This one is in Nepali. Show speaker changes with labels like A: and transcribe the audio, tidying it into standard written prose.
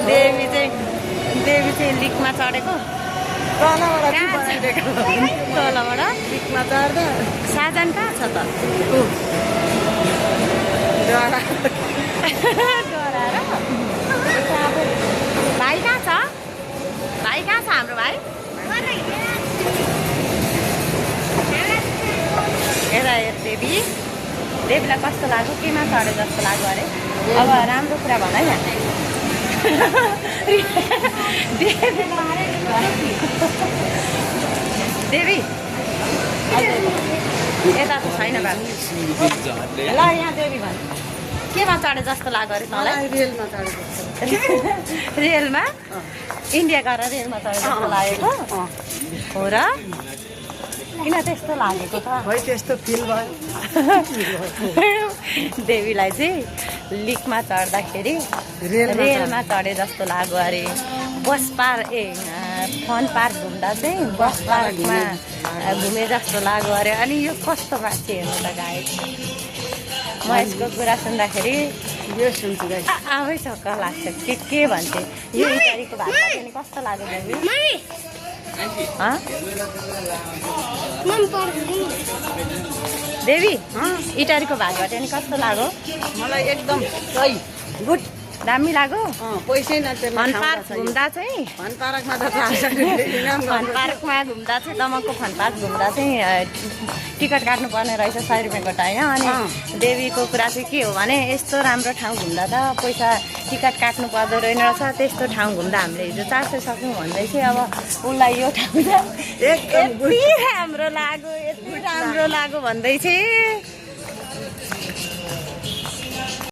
A: देवी चाहिँ लिकमा चढेको तलबाट
B: लिकमा चढ्दा
A: साजन कहाँ छ त डराएर भाइ कहाँ छ हाम्रो भाइ हेर देवीलाई कस्तो लाग्यो केमा चढे जस्तो लाग्यो अरे अब राम्रो कुरा भन है देवी यता त छैन बाबु ल यहाँ देवी भन् केमा चढे जस्तो लाग्यो अरे तँलाई
B: रेलमा चढेको
A: रेलमा इन्डिया गएर रेलमा चढे जस्तो लागेको हो र किन त्यस्तो लागेको त
B: है त्यस्तो फिल भयो
A: देवीलाई चाहिँ लिकमा चढ्दाखेरि रेलमा चढे जस्तो लाग्यो अरे बस पार्क फन पार्क घुम्दा चाहिँ बस पार्कमा घुमे जस्तो लाग्यो अरे अनि यो कस्तो मान्छे हेर्नु त गायक म यसको कुरा सुन्दाखेरि आफै छक्क लाग्छ के भन्थे यो इटारीको भाषा पनि कस्तो लाग्यो देवी देवी इटारीको भागबाट अनि कस्तो लाग्यो
B: मलाई एकदम सही गुड
A: दामी लाग्यो
B: पैसै नथे
A: फन पार्क घुम्दा चाहिँ
B: फन पार्कमा त थाहा छ
A: फन पार्कमा घुम्दा चाहिँ दमकको फन पार्क घुम्दा चाहिँ टिकट काट्नुपर्ने रहेछ 100 रुपियाँको होइन अनि देवीको कुरा चाहिँ के हो भने यस्तो राम्रो ठाउँ घुम्दा त पैसा टिकट काट्नु पर्दो रहेन रहेछ त्यस्तो ठाउँ घुम्दा हामीले हिजो 400 सक्यौँ भन्दै चाहिँ अब उसलाई यो ठाउँ त यति राम्रो लाग्यो भन्दै चाहिँ